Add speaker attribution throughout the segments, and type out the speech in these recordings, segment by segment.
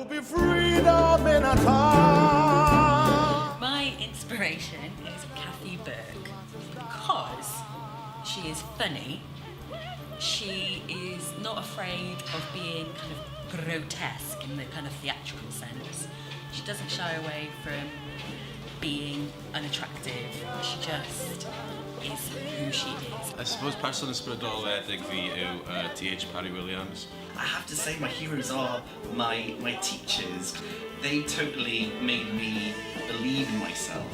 Speaker 1: Will be freedom in a time.
Speaker 2: My inspiration is Kathy Burke because she is funny. She is not afraid of being kind of grotesque in the kind of theatrical sense. She doesn't shy away from being unattractive. She just is who she is.
Speaker 3: I suppose person ysbrydoledig fi yw T.H. Parry Williams.
Speaker 4: I have to say my heroes are my teachers. They totally made me believe in myself.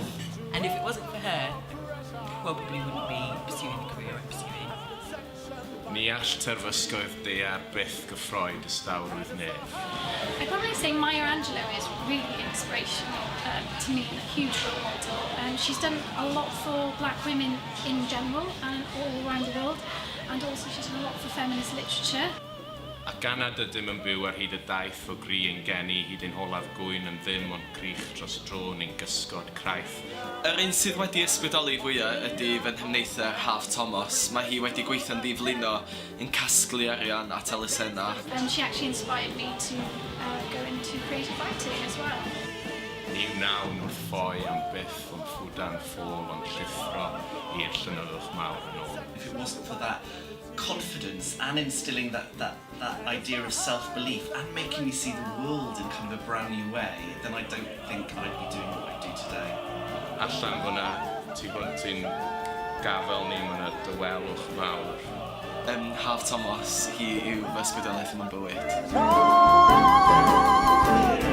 Speaker 2: And if it wasn't for her, I probably wouldn't be pursuing the career I'm pursuing.
Speaker 3: Ni all terfysgoedd daear byth gyffroi distawrwydd nef.
Speaker 5: I'd probably say Maya Angelou is really inspirational to me and a huge role model. She's done a lot for black women in general and all around the world, and also she's done a lot for feminist literature.
Speaker 3: A gan nad ydym yn byw ar hyd y daith o gri ein geni hyd ein holaf gŵyn yn ddim ond crych dros dro neu'n gysgod craith.
Speaker 6: Yr un sydd wedi ysbrydoli fwyaf ydy fy nghefnder Haf Thomas. Mae hi wedi gweithio'n ddiflino yn casglu arian at elusennau.
Speaker 5: And she actually inspired me to go into creative writing as well.
Speaker 3: Ni wnawn wrth ffoi am byth ond ffwdan ffôl ond llithro i'r llonyddwch mawr yn ôl.
Speaker 4: If it wasn't for that confidence and instilling that idea of self-belief and making me see the world in kind of a brand new way, then I don't think I'd be doing what I do today.
Speaker 3: Allan fyna, tu hwnt i'n gafel ni, mae yna dawelwch mawr.
Speaker 6: Haf Thomas, hi yw fy ysbrydoliaeth yn fy bywyd.
Speaker 1: Time.